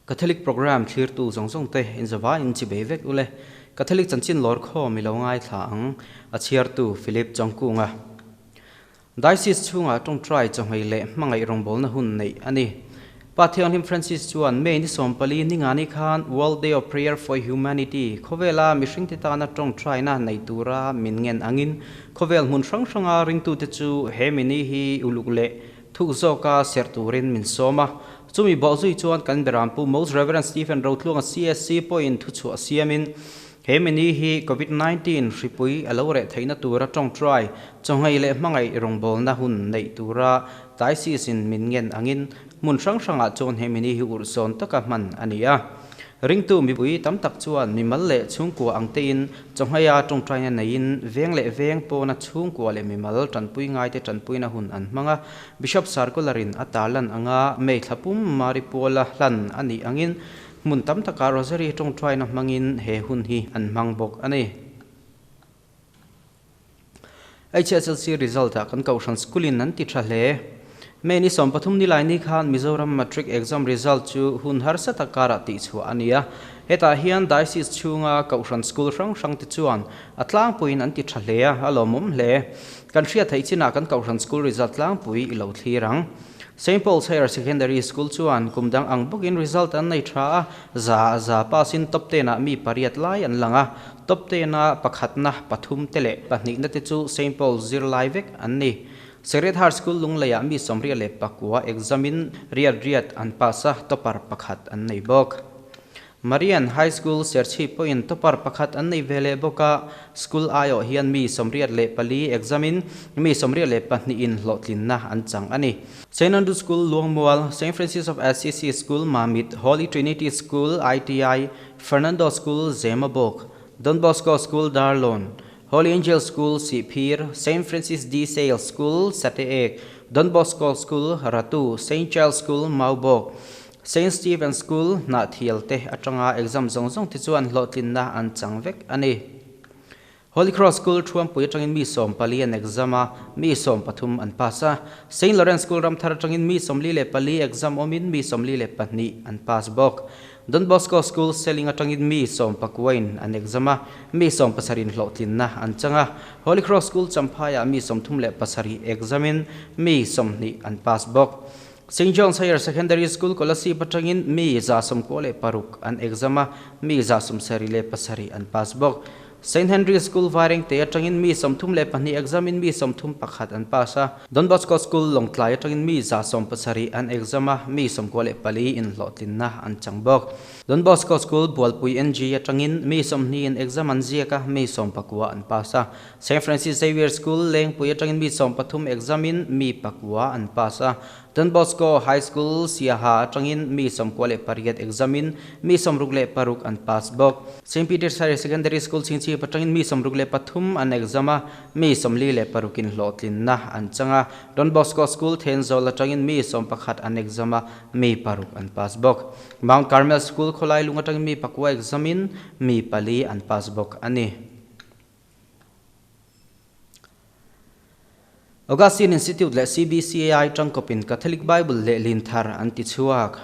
Catholic Programme thlirtu zawng zawng te inzava in chibei vek ule. Catholic chanchin lawr khawm i lo ngaithla ang, a chhiartu Philip Chawngkunga. Diocese chhungah tawngtai chawhmei leh hmangaih rawngbawlna hun neih a ni. Pa Thianghlim Francis chuan May ni 14 ningani khan World Day of Prayer for Humanity khawvela mihringte tana tawngtaina nei tura min ngen angin khawvel hmun hrang hranga ringtute chu he mini hi uluk leh thuk zawka serh turin min sawm a. Chumi bawhzui chuan kan berampu Most Reverend Stephen Rotluanga CSC pawhin thuchhuah siamin he mini hi Covid 19 hripui a lo reh theihna tura tawngtai chawhmei leh hmangaih rawngbawlna hun neih tura diocese in min ngen angin hmun hrang hrangah chuan he mini hi urhsawn taka hman a ni a. Ringtu mipui tam tak chuan mimal leh chhungkua ang tein chawhmeia tawngtaina neiin veng leh veng pawna chhungkua leh mimal tanpui ngaite tanpuina hun an hmang a. Bishop Circular-in a tarlan anga May thlapum Mari Puala hlan a nih angin hmun tam taka Rosary tawngtaina hmangin he hun hi an hmang bawk a ni. HSLC result ah kan Kohhran School-in an ti tha hle. May ni 13 ni lai ni khan Mizoram Matric Exam result chu hun harsa tak karah tihchhuah a ni a. Hetah hian Diocese chhunga Kohhran School hrang hrang te chuan a tlangpuiin an ti tha hle a, a lawmawm hle. Kan hriat theih chinah kan Kohhran School result tlangpui i lo thlir ang. Saint Paul's Higher Secondary School chuan kum dang ang bawkin result an nei tha a, za za pass-in top ten-ah mi pariat lai an lang a. Top ten-a pakhatna, pathum te leh pahnihna te chu Saint Paul's zirlai vek an ni. Sacred Heart School Lungleiah mi 34 exam-in riat riat an pass a, topper pakhat an nei bawk. Marian High School Serchhip pawhin topper pakhat an nei ve leh bawk a, school aiawh hian mi 84 exam-in mi 82-in hlawhtlinna an chang a ni. Saint Andrew School Luangmual, Saint Francis of Assisi School Mamit, Holy Trinity School ITI, Fernando School Zemabawk, Don Bosco School Darlawn, Holy Angel School Sihphir, Saint Francis de Sales School Sateek, Don Bosco School Ratu, Saint Charles School Maubawk, Saint Stephen School Hnahthial te atanga exam zawng zawng te chuan hlawhtlinna an chang vek a ni. Holy Cross School Thuampui atangin mi 14 an exam a, mi 13 an pass a. Saint Lawrence School Ramthar atangin mi 44 exam awmin mi 42 an pass bawk. Don Bosco School Seling atangin mi 19-in an exam a, mi 70-in hlawhtlinna an chang a. Holy Cross School Champhaiah mi 37 exam-in mi 20 an pass bawk. Saint John's Higher Secondary School Kolasib atangin mi 96 an exam a, mi 77 an pass bawk. Saint Henry School Vairengte atangin mi 32 exam-in mi 31 an pass a. Don Bosco School Lawngtlai atangin mi 170 an exam a, mi 94 in hlawhtlinna an chang bawk. Don Bosco School Bualpui NG atangin mi 20 in exam an ziak a, mi 19 an pass a. Saint Francis Xavier School Lengpui atangin mi 13 exam-in mi 9 an pass a. Don Bosco High School Siaha atangin mi 98 exam-in mi 66 an pass bawk. Saint Peter's Higher Secondary School Chhingchhip atangin mi 63 an exam a, mi 46-in hlawhtlinna an chang a. Don Bosco School Thenzawl atangin mi 11 an exam a, mi 6 an pass bawk. Mount Carmel School Khawlai lung atangin mi 9 exam-in mi 4 an pass bawk a ni. Augustine Institute leh CBCAI tangkawpin Catholic Bible leh lin thar an ti chhuak.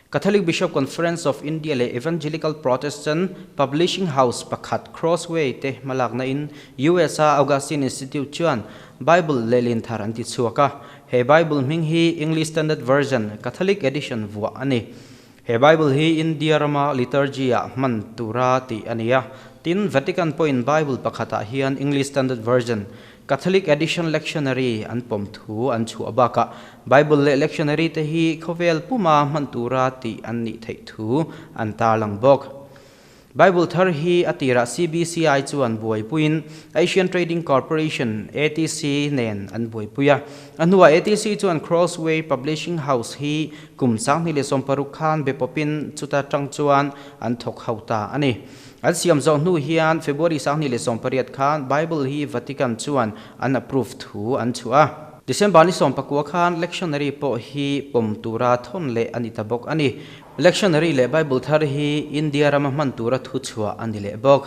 Catholic Bishop Conference of India leh Evangelical Protestant Publishing House pakhat Crossway te hmalakna in US-a Augustine Institute chuan Bible leh lin thar an ti chhuak a. He Bible hming hi English Standard Version, Catholic Edition vuah a ni. He Bible hi India rama liturgy-ah hman tura tih a ni a. Tin, Vatican pawhin Bible pakhatah hian English Standard Version, Catholic Edition Lectionary an pawm thu an chhuah bakah Bible leh lectionary te hi khawvel puma hman tura tih an nih theih thu an tarlang bawk. Bible thar hi a tirah CBCI chuan buaipuiin Asian Trading Corporation, ATC, nen an buaipui a. A hnuah ATC chuan Crossway Publishing House hi kum 2016 khan be pawpin chuta tang chuan an thawk ho ta a ni. An siam zawh hnu hian February 2018 khan Bible hi Vatican chuan an approve thu an chhuah a. December ni 19 khan lectionary pawh hi pawm tura thawn leh a ni ta bawk a ni. Lectionary leh Bible thar hi India rama hman tura thu chhuah a ni leh bawk.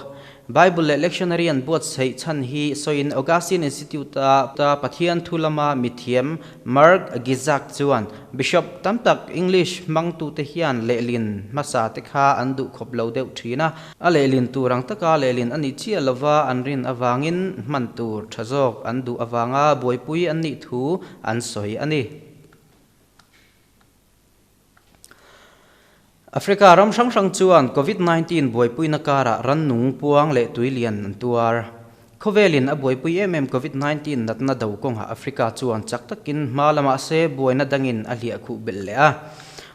Bible leh Lectionary an buatsaih chhan hi sawiin Augustine Institute-a Pathian thu lama mithiam Mark Gizak chuan Bishop tam tak English hmangtute hian lehlin hmasa te kha an duh khawp lo deuh thin a, a lehlin tur ang taka lehlin a nih chiah lova an rin avangin hman tur tha zawk an duh avanga buaipui an nih thu an sawi a ni. Africa ram hrang hrang chuan Covid 19 buaipuina karah rannung puang leh tui lian an tuar. Khawvelin a buaipui em em Covid 19 natna do kawngah Africa chuan chak takin hma la mah se buaina dangin a hliah khuh belh leh a.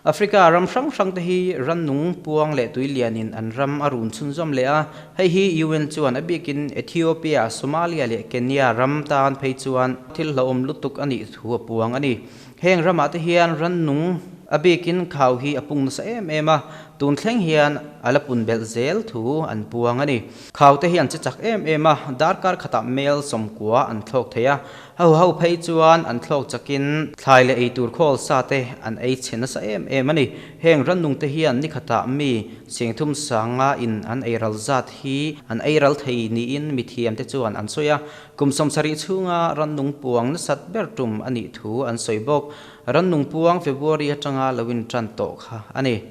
Africa ram hrang hrang te hi rannung puang leh tui lianin an ram a run chhunzawm leh a, hei hi UN chuan a bikin Ethiopia, Somalia leh Kenya ram tan phei chuan thil hlauhawm lutuk a nih thu a puang a ni. Heng ramah te hian rannung a bikin khau hi a pung nasa em em a, tun thleng hian a la pun belh zel thu an puang a ni. Khau te hi an che chak em em a, darkar khatah mel 90 an thlawk thei a, ho ho phei chuan an thlawk chakin thlai leh eitur khawl sa te an ei chhe nasa em em a ni. Heng rannung te hian ni khatah mi singthum sanga in an ei ral zat hi an ei ral thei niin mithiam te chuan an sawi a. Kum 70 chhunga rannung puang nasat ber tum a nih thu an sawi bawk. Rannung puang February atanga loin tan tawh kha a ni.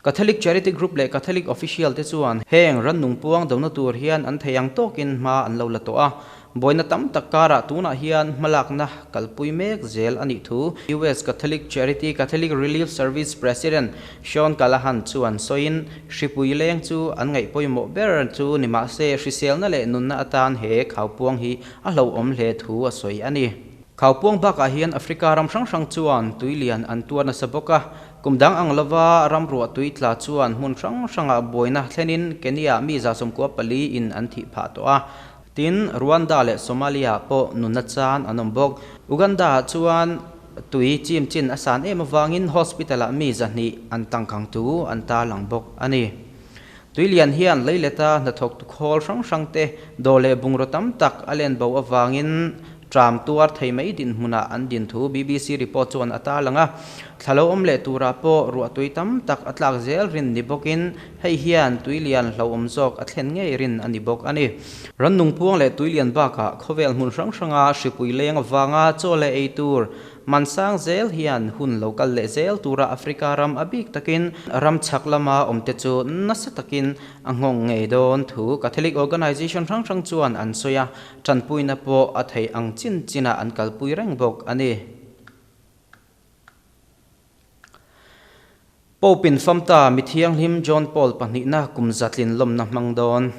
Catholic Charity Group leh Catholic Official te chuan heng rannung puang dona tur hian an thei ang tawkin hma an lo la tawh a. Buaina tam tak karah tunah hian hmalakna kalpui mek zel a nih thu US Catholic Charity Catholic Relief Service President Sean Callahan chuan sawiin hripui leng chu an ngaih pawimawh ber chu ni mah se hriselna leh nunna atan he khaupuang hi a hlauhawm hle thu a sawi a ni. Khaupuang bakah hian Africa ram hrang hrang chuan tui lian an tuar nasa bawk a, kum dang ang lova ram ruah tui tla chuan hmun hrang hrangah buaina thlenin Kenya mi 94 in an thih phah tawh a. Tin, Rwanda leh Somalia pawh nunna chan an awm bawk. Uganda chuan tui chim chin a san em awangin hospital-ah mi 200 an tangkhang tu an ta lang bawk a ni. Tui lian hian leileta hnathawk tu khawl hrang hrang te do leh bungraw tam tak a len bo awangin tram tuar thei mai din hmunah an din thu BBC report chuan a ta lang a. Thlalo awm leh turah pawh ruah tui tam tak a tlak zel rin ni bawkin hei hian tui lian hlauhawm zawk a thlen ngei rin a ni bawk a ni. Rannung puang leh tui lian bakah khawvel hmun hrang hranga hripui leng awanga chaw leh ei tur mansang zel hian hun local leh zel tura Africa ram a bik takin ram chhak lama awm te chu nasa takin a nghawng ngei dawn thu Catholic Organization hrang hrang chuan an sawi a, tanpuina pawh a thei ang chin china an kalpui reng bawk a ni. Pope in famta mithiang hlim John Paul pahnihna kum zatlin lawmna hmang dawn.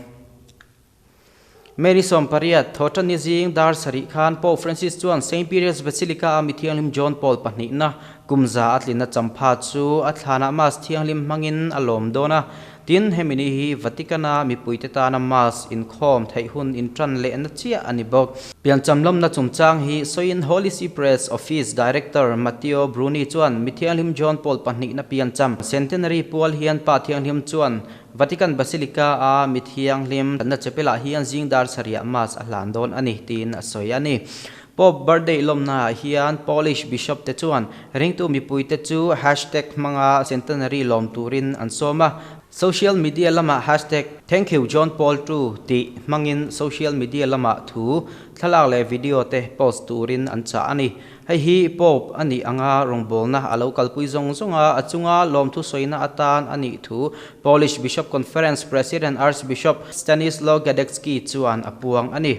Mary 80 thawtani zing dar sarih khan Pope Francis chuan St. Peter's Basilica a mithiang hlim John Paul pahnihna kum za atlina champha chu a thlana mas thianghlim hmangin a lawm dawn a. Tin hemini hi Vaticana mipuite tana mas inkhawm theih hun intran leh na chiah a ni bawk. Piancham lawmna chungchang hi sawiin Holy See Press Office Director Matteo Bruni chuan mithianghlim John Paul pahnihna piancham Centenary pual hian pa thianghlim chuan Vatican Basilica a mithianghlim na chapel-ah hian zing dar sarih mas a hlan dawn a ni tiin a sawi a ni. Pope birthday lawmna hian Polish bishop te chuan ringtu mipuite chu hashtag hmanga centenary lawm turin an sawm a. Social media lama hashtag thank you John Paul II ti hmangin social media lama thu thlalak leh video te post turin an chah a ni. Hei hi Pope a nih anga rawngbawlna a lo kalpui zawng zawnga a chunga lawm thu sawina atan a nih thu Polish Bishop Conference President Archbishop Stanislaw Gadecki chuan a puang a ni.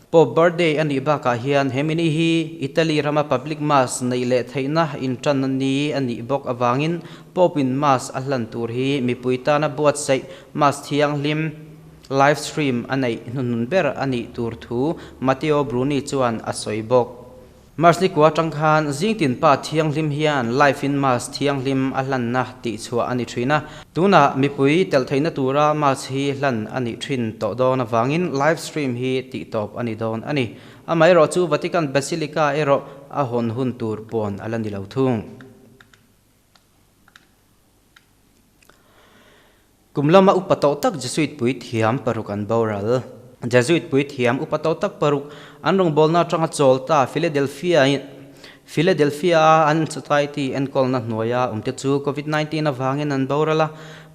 Pope birthday a nih bakah hian hemini hi Italy rama public mass nei leh theihna intran ni a nih bawk awangin Pope in mass a hlan tur hi mipui tana buatsaih mass thianghlim live stream a neih hnunhnun ber a nih tur thu Matteo Bruni chuan a sawi bawk. Mars ni kwa tang khan zingtin pa thianghlim hian live in mass thianghlim a hlanna tih chhuah a ni thin a. Tuna mipui tel theihna tura mass hi hlan a nih thin tawh dawn awangin live stream hi tih tawp a ni dawn a ni. Amaherawh chu Vatican Basilica erawh a hawn hun tur pawn a la ni lo thung. Kum lama upa tawh tak Jesuit pui thiam paruk an boral. Jesuit pui thiam upa tawh tak paruk an rawngbawlna atanga chawl ta Philadelphia Philadelphia an society enkawlna hnuaia awmte chu COVID-19 awangin an boral a.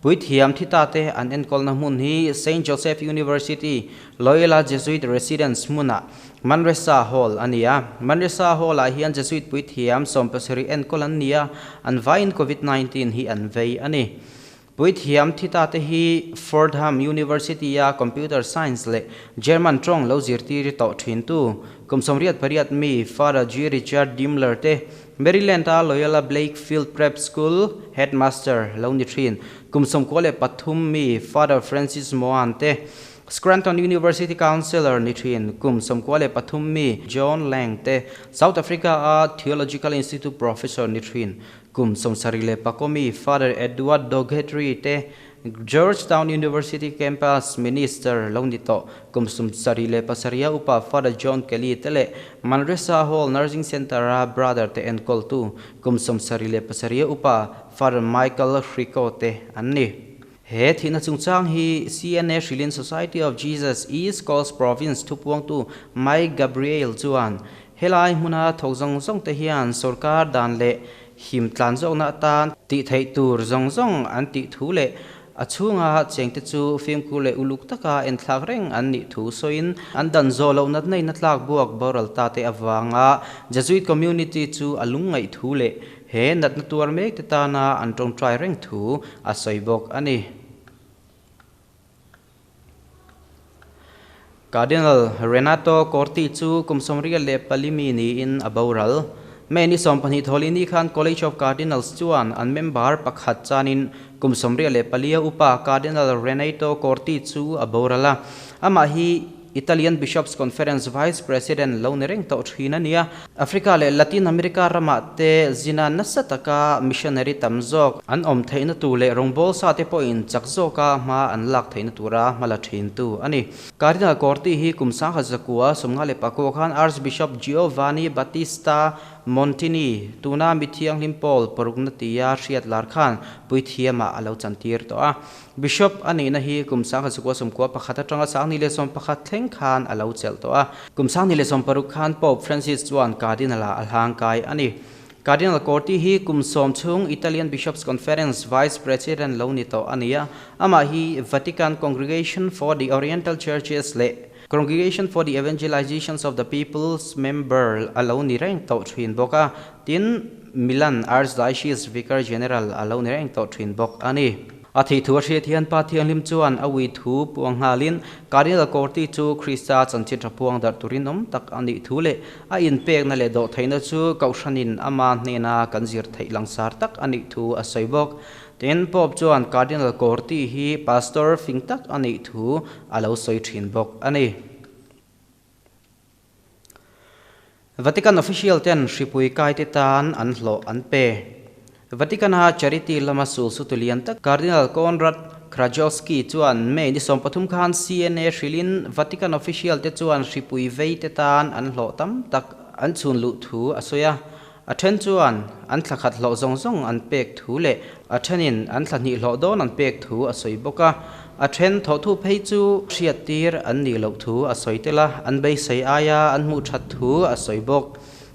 Puithiam thi ta te an enkawlna hmun hi Saint Joseph University, Loyola Jesuit Residence hmunah Manresa Hall a ni a. Manresa Hall-ah hian Jesuit puithiam 70 enkawl an ni a, an vaiin Covid 19 hi an vei a ni. Puithiam thi ta te hi Fordham University-a Computer Science leh German tawng lo zirtir tawh thintu kum 88 mi Father G. Richard Dimmler te, Maryland-a Loyola Blakefield Prep School Headmaster lo ni thin kum 93 mi Father Francis Mohan te, Scranton University Counselor ni thin kum 93 mi John Lang te, South Africa-a Theological Institute Professor ni thin kum 74 mi Father Edward Dougherty te, Georgetown University Campus Minister lo ni tawh kum 77 upa Father John Kelly te leh Manresa Hall Nursing Center-a Brother te enkawltu kum 77 upa Father Michael Hricko te an ni. He thihna chungchang hi CNA hrilhin Society of Jesus East Coast Province thupuangtu Mike Gabriel chuan helai hmuna thawk zawng zawng te hian sorkar dan leh him tlan zawkna atan tih theih tur zawng zawng an tih thu leh a chhunga chengte chu fimkhur leh uluk taka enthlak reng an nih thu sawiin an dan zawh loh natna in a tlak buak boral ta te avanga Jesuit community chu a lungngaih thu leh he natna tuar mek te tana an tawngtai reng thu a sawi bawk a ni. Cardinal Renato Corti chu kum 84 mi niin a boral. May ni 12 thawlini khan College of Cardinals chuan an member pakhat chanin kum 84 upa Cardinal Renato Corti chu a boral a. Amah hi Italian Bishops Conference Vice President lo ni reng tawh thin a ni a. Africa leh Latin America ramah te zina nasa taka missionary tam zawk an awm theihna tur leh rawngbâwl sa te pawhin chak zawka hma an lak theihna tura hma la thintu a ni. Cardinal Corti hi kum 1959 khan Archbishop Giovanni Battista Montini, tuna mithianghlim Paul parukna tia hriat lar khan puithiamah a lo chantir tawh a. Bishop a nihna hi kum 1991 atanga 2011 thleng khan a lo chelh tawh a. Kum 2016 khan Pope Francis chuan Cardinal-ah a hlangkai a ni. Cardinal Corti hi kum 10 chhung Italian Bishops Conference Vice President lo ni tawh a ni a. Amah hi Vatican Congregation for the Oriental Churches leh Congregation for the Evangelizations of the Peoples member a lo ni reng tawh thin bawk a. Tin, Milan Archdiocese Vicar General a lo ni reng tawh thin bawk a ni. A thih thu a hriat hian Pa Thianghlim chuan a ui thu puang nghalin Cardinal Corti chu Krista chanchin tha puang darh turin awm tak a nih thu leh a inpekna leh dawhtheihna chu Kohhranin ama hnena kan zir theih langsar tak a nih thu a sawi bawk. Tin, Pope chuan Cardinal Corti hi Pastor fing tak a nih thu a lo sawi thin bawk a ni. Vatican official ten hripui kai te tan an hlawh an pe. Vatican-a charity lama sul sutu lian tak Cardinal Konrad Krajewski chuan May ni 13 khan CNA hrilhin Vatican official te chuan hripui vei te tan an hlawh tam tak an chhun luh thu a sawi a. A then chuan an thla khat hlawh zawng zawng an pek thu leh a thenin an thla hnih hlawh dawn an pek thu a sawi bawk a. A then thawh thu phei chu hriat tir an nih loh thu a sawi tel a, an beisei aia an hmuh that thu a sawi bawk.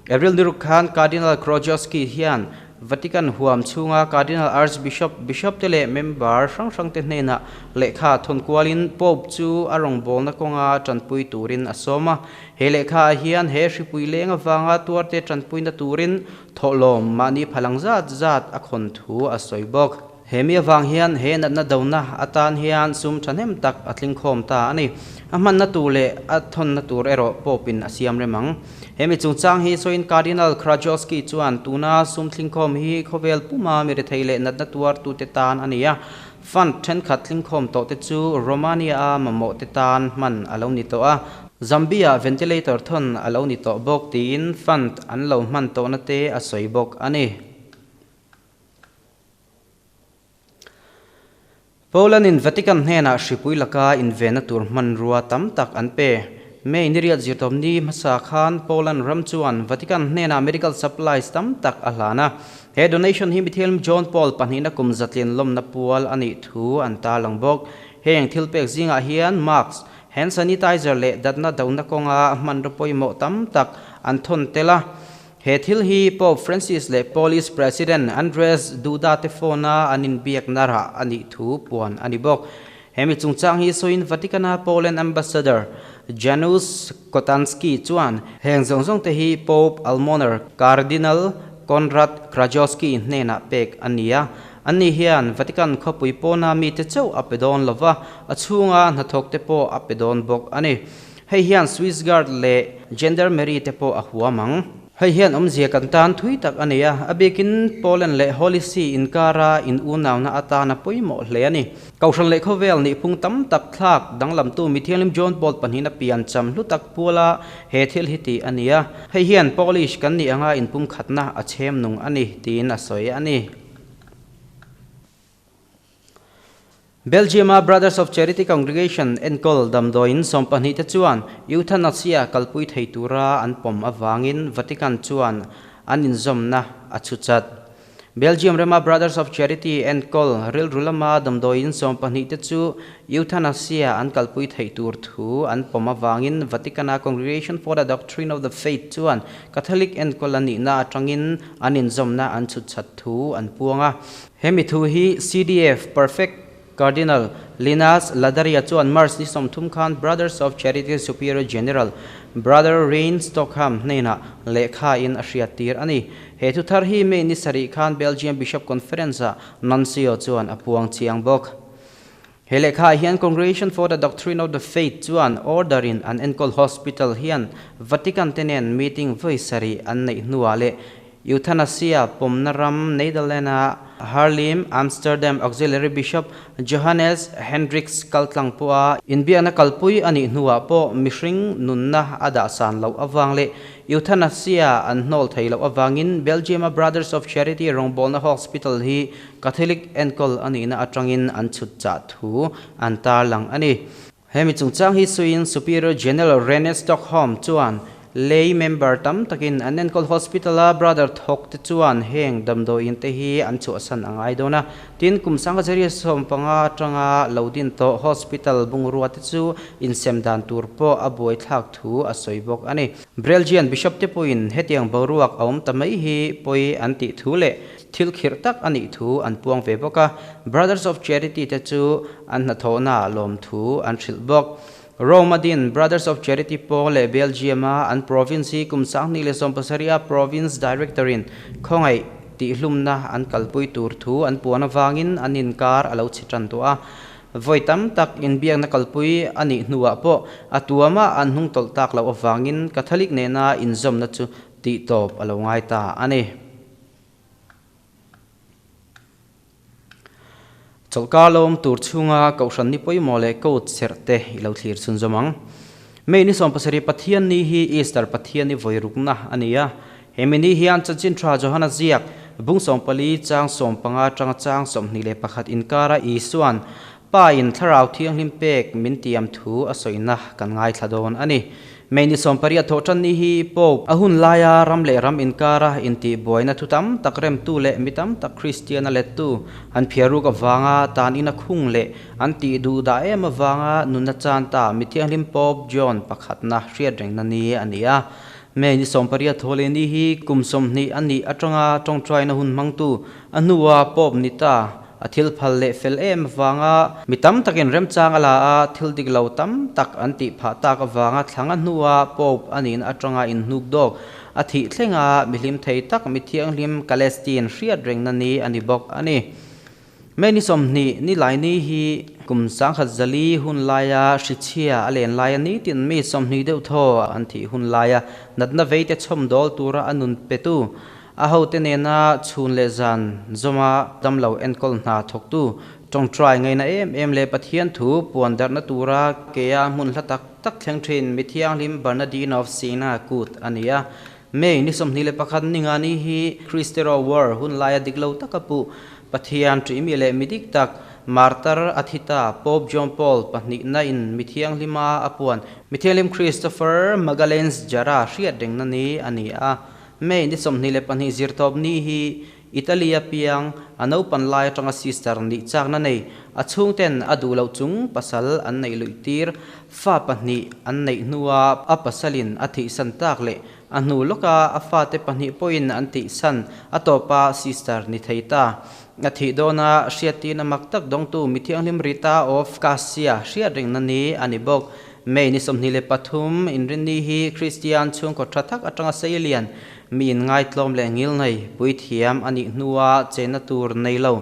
April ni ruk khan Cardinal Krajewski hian Vatican huam chhunga Cardinal Archbishop, Bishop te leh member hrang hrang te hnenah lehkha thawn kualin Pope chu a rawngbawlna kawnga tanpui turin a sawm a. He lehkhaah hian he hripui leng avanga tuarte tanpuina turin thawhlawm mahni phalang zat zat a khawn thu a sawi bawk. He mi avang hian he natna dona atan hian sum thahnem tak a tling khawm ta a ni. A hmanna tur leh a thawnna tur erawh Pope-in a siam rem ang. He mi chungchang hi sawiin Cardinal Krajewski chuan tuna sum tling khawm hi khawvel puma mi rethei leh natna tuartute tan a ni a. Fund thenkhat tling khawm tawh te chu Romania-a mamawh te tan hman a lo ni tawh a. Zambia ventilator thawn a lo ni tawh bawk tiin fund an lo hman tawhna te a sawi bawk a ni. Poland-in Vatican hnenah hripui laka invenna tur hmanrua tam tak an pe. May ni riat zirtawpni hmasa khan Poland ram chuan Vatican hnenah medical supplies tam tak a hlan a. He donation hi mithianghlim John Paul pahnihna kum zatlin lawmna pual a nih thu an tarlang bawk. Heng thil pek zingah hian mask, hand sanitizer leh datna dona kawnga hmanraw pawimawh tam tak an thawn tel a. He thil hi Pope Francis leh Polish President Andrzej Duda te phone-a an inbiakna rah a nih thu puan a ni bawk. Hemi chungchang hi sawiin Vatican-a Poland Ambassador Janusz Kotanski chuan heng zawng zawng te hi Pope Almoner Cardinal Konrad Krajewski hnenah pek a ni a. Anni hian Vatican khawpui pawna mite chauh a pe dawn lova, a chhunga hnathawk te pawh a pe dawn bawk a ni. Hei hian Swiss Guard leh Gendarmerie te pawh a huam ang. Hei hian awmzia kan tan thui tak a nei a, a bikin Poland leh Holy See inkara in unauna atana pawimawh hle a ni. Kohhran leh khawvel nihphung tam tak thlak danglamtu Mithianghlim John Paul pahnihna pian cham hlu tak puala he thil hi tih a ni a, hei hian Polish kan nih anga inpumkhatna a chhem nung a ni tiin a sawi a ni. Belgium-a Brothers of Charity Congregation enkawl damdawiin 12 te chuan euthanasia kalpui thei tura an pawm avangin Vatican chuan an inzawmna a chhu chat. Belgium rama Brothers of Charity enkawl rilru lama damdawiin 12 te chu euthanasia an kalpui thei tur thu an pawm avangin Vatican-a Congregation for the Doctrine of the Faith chuan Catholic enkawl a nihna atangin an inzawmna an chhut chat thu an puang a. Hemi thu hi CDF Perfect Cardinal Linus Ladaria chuan March ni 30 khan Brothers of Charity Superior General Brother Rein Stockham hnenah lehkha in a hriat tir a ni. He thu thar hi May ni sarih khan Belgium Bishop Conference-ah Nuncio chuan a puang chiang bawk. He lehkha ah hian Congregation for the Doctrine of the Faith chuan order in an enkawl hospital hian Vatican te nen meeting vawi sarih an neih hnuah leh Euthanasia pawmna ram Netherlands-a Haarlem, Amsterdam Auxiliary Bishop Johannes Hendriks kaltlang pawha inbiakna kalpui a nih hnuah pawh mihring nunna a dahsan loh avang leh Euthanasia an hnawl thei loh avangin Belgium-a Brothers of Charity rawngbawlna hospital hi Catholic enkawl a nihna atangin an chhut chah thu an tarlang a ni. Hemi chungchang hi suiin Superior General Rene Stockholm chuan lay member tam takin an enkawl hospital-a brother thawk te chuan heng damdawiin te hi an chhuahsan a ngai dawn a. Tin, kum 1915 atanga lo din tawh hospital bungrua te chu insem dan tur pawh a buaithlak thu a sawi bawk a ni. Belgian Bishop te pawhin hetiang boruak a awm ta mai hi pawi an tih thu leh Thil khirh tak a nih thu an puang ve bawk a, Brothers of Charity te chu an hnathawhnaah lawmthu an hrilh bawk. Rome a din Brothers of Charity pawl leh Belgium-a an province hi kum 2017 a province director-in khawngaih tihhlumna an kalpui tur thu an puan avangin an inkar a lo chhe tan tawh a. Vawi tam tak inbiakna kalpui a nih hnuah pawh a tuama an hnungtawlh tak loh avangin Catholic nena inzawmna chu tihtawp a lo ngai ta a ni. Chawlhkar lo awm tur chhunga Kohhran ni pawimawh leh coat serh te i lo thlir chhunzawm ang. May ni 17 Pathian ni hi Easter Pathian ni vawi rukna a ni a. Hemi ni hian Chanchin Tha Johana ziak bung 14 chang 15 atanga chang 21 inkara Isuan Pa in Thlarau Thianghlim pek min tiam thu a sawina kan ngaithla dawn a ni. May ni 18 thawh tan ni hi Pope a hun laia ram leh ram inkara intihbuaina thu tam tak remtu leh mi tam tak Kristian a lettu an phiaruk avanga tan ina khung leh an tih duh dah em avanga nunna chan ta Mithianghlim Pope John pakhatna hriat rengna ni a ni a. May ni 18 thaw leh ni hi kum 20 a nih atanga tawngtaina hun hmangtu a hnua Pope ni ta A thil phal leh fel em avanga mi tam takin remchang a la a, thil dik lo tam tak an tih phah tak avanga thlang a hnua Pope a nihna atanga inhnuk dawk a thih thlenga mihlim thei tak mi thianghlim Calestine hriat rengna ni a ni bawk a ni. May ni 20 ni lai ni hi kum 1400 hun laia hrichhia a len laia nitin mi 20 deuh thaw an thih hun laia natna veite chhawm dawl tura a nun petu A hote nena chhun leh zan zawma damlo enkawl hna thawktu tawngtai ngaihna em em leh Pathian thu puan darhna tura kea hmun hla tak tak thleng thin mi thianghlim Bernardine of Siena kut a ni a. May ni 21 ni nga ni hi Cristero War hun laia dik lo taka puh Pathian ṭihmi leh mi dik tak Martar a thi ta Pope John Paul pahnihna in mi thianghlima a puan mi thianghlim Christopher Magalhaens Jara hriat rengna ni a ni a. May ni 22 zirtawp ni hi Italy-a piang, a naupan lai atanga sister nih chakna nei, a chhungten a duh loh chung pasal an neih luih tir, fa pahnih an neih hnua a pasalin a thihsan tak leh a hnu lawka a fate pahnih pawhin an tihsan a tawpa sister ni thei ta. A thih dawna hriattirna mak tak dawngtu Mithianghlim Rita of Cassia hriat rengna ni a ni bawk. May ni 23 inrinni hi Kristian chhungkaw tha tak atanga seilian mi inngaitlawm leh ngilnei puithiam a nih hnua chenna tur nei lo,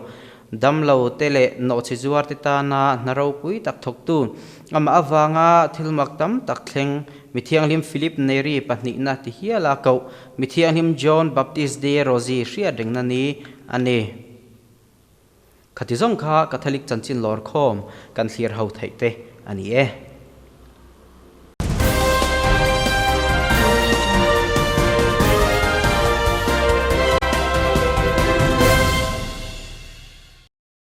damlo te leh nawhchi zuar te tana hna ropui tak thawktu, amah avanga thil mak tam tak thleng Mithianghlim Philip Neri pahnihna ti hiala koh Mithianghlim John Baptist de Rossi hriat rengna ni a ni. Khati zawng kha Catholic chanchin lawrkhawm kan thlir ho theih te a ni e.